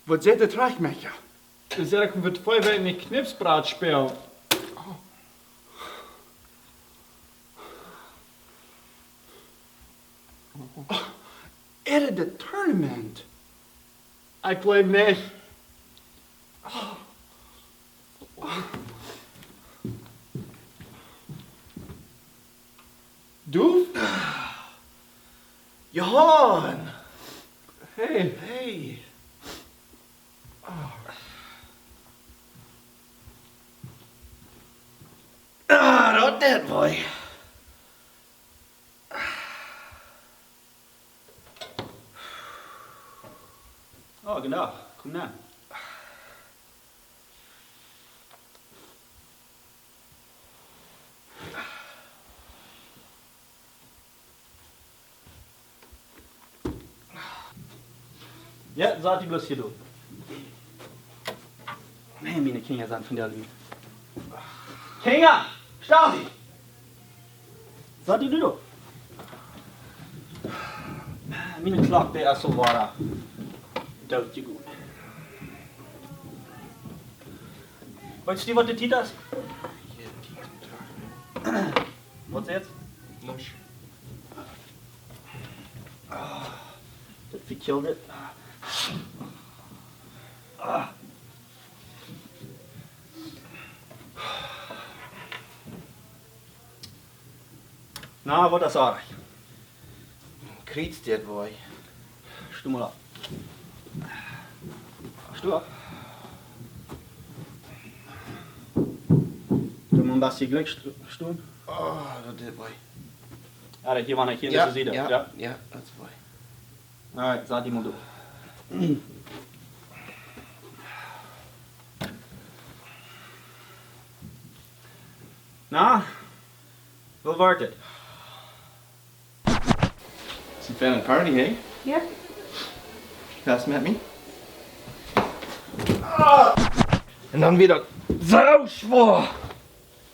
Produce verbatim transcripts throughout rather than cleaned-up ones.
Waut sajcht de Trajchtmoaka? Dee sajcht, ekj wull twee Wäakj Knipsbrat spälen. Ea de Tournament? Ekj jleew nich. Du? Johan! Hey. Hey. Ah, daut deit wee. Oh, genau. Komm dan. Jo, sat die bloos hia doa. Nä, miene Kjinja sent von dee Lied. Kjinja, stal die! Sat die doa. Miene Klock, dee es aul wada doot jegonen. Weetst du, waut de Tiet es? Waut es daut? Nuscht. Ah, daut vekjelt. Ah. Na, waut es aundasch? Kjrieen dee daut wee. Sto mol opp. Sto opp. Doo mol een bät jlikj st-, stonen. Oh, daut deit wee. Jo, daut hia mau hia Jo, aun de Sied. Jo, Jo. Jo, daut es wee. Alright, sat die mol doa. Na, woo wia daut? Sent wie aun de Party, hä? Jo. Waut met mie? Un dan wia daut soo schwoa.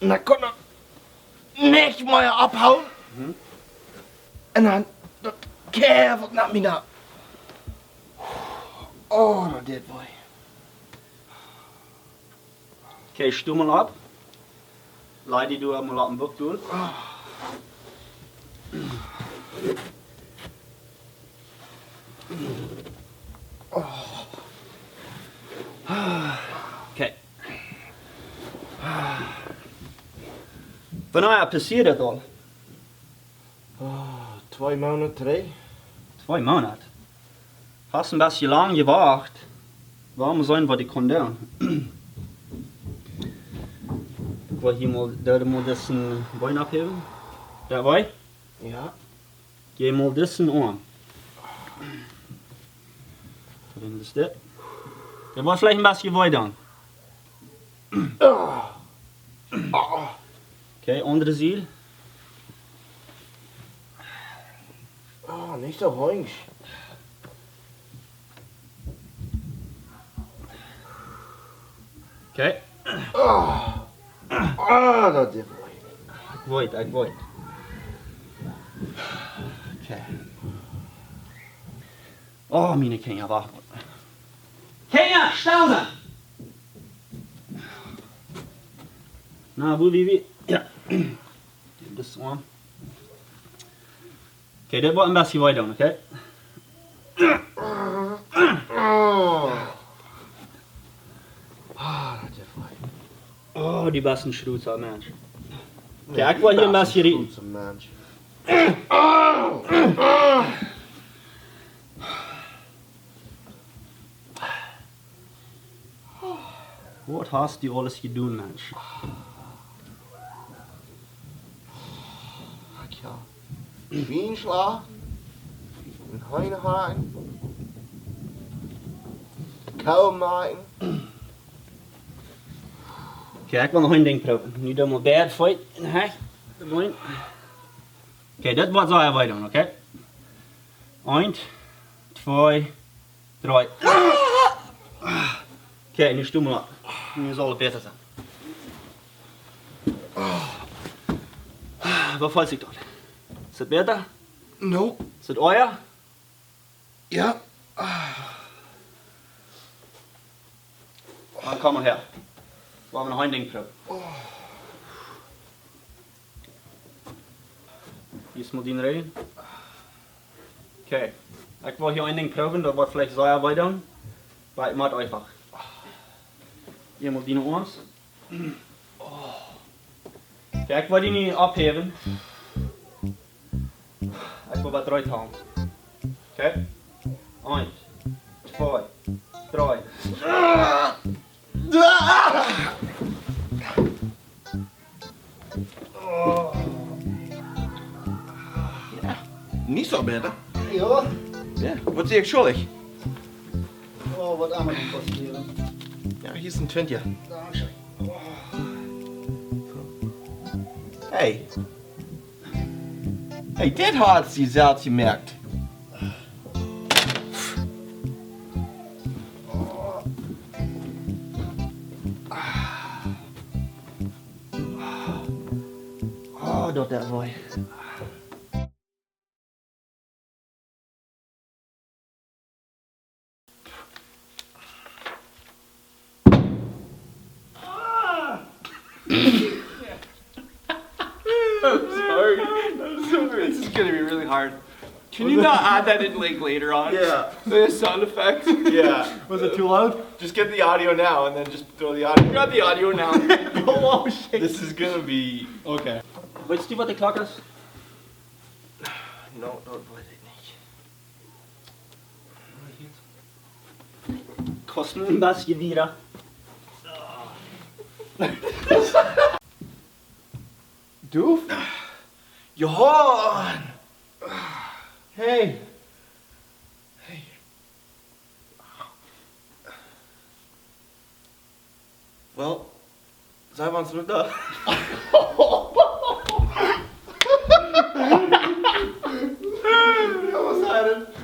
Un dan kunn ekj nich mea opphoolen. Mhm. Un dan, daut kjäft waut no mie no. Oh, daut deit wee. Okay, sto mol opp. Laj die doa mol opp een Buk doa. Okay. Wanea passieed daut aul? Oh, twee Moonat trigj. Twee Moonat? Hast een bät lang jewacht. Wuarom sent wie dee kondem? Ekj well hia mol, doa mol disen Been opphäwen. Daut wee? Jo. Jie mol disen aun. Dan es dit. Daut woat veleicht een bät wee doonen. Okay, aundre Sied. Ah, nich soo hoisch. Okay. Ah, ah, daut deit wee. Ekj weet, ekj weet. Okay. Oh, miene Kjinja, wacht. Kjinja, stal die! Na, woo, woo, woo? Jo. This one. Okay, daut woat een bät wee doonen, okay? Ah, daut deit wee. Oh, du best een schrootsa Mensch. Okay, ekj well hia een bät rieten. Schrootsa Mensch. Waut hast du aules jedonen, Mensch? Ach jo. Schwien schlachten, een Heen hacken, Koo moaken. Okay, ekj well noch een Dinkj proowen. Nu dan mol bad fight en hei. De Moin. Okay, dit woat soo wee doonen, okay? Eent, twee, dree. Okay, nu sto mol opp. Nu saul et bäta sennen. Woo feelt sikj daut? Es et bäta? No. Es et oaja? Jo. Komm mol häa. Wie haben noch een Dinkj proowen. Hia es mol dien Räajen. Okay. Ekj well hia een Dinkj proowen, daut woat veleicht sea wee doonen. Oba ekj moak eefach. Hia mol diene Oams. Okay, ekj well dee nich opphäwen. Ekj well waut rut hoolen. Okay? Eent, twee, dree. Jo, nich soo bät. Jo. Jo, waut sie ekj schuldich? Oh, waut aundasch passieren. Jo, hia es een Twintja. Dankscheen. Hey. Hey, dit hast du selfst jemoakt. Oh, daut deit wee. I'm sorry. I'm sorry. This is gonna be really hard. Can you not add that in, like, later on? Yeah. The sound effect? Yeah. Was it too loud? Just get the audio now and then just throw the audio. Grab the audio now. Oh, shit. This is gonna be. Okay. Weetst du waut de Klock es? No, daut weet ekj nich. Kost een bät wieda. Du? Johan! Hey! Hey. Well, sent wie ons nu doa?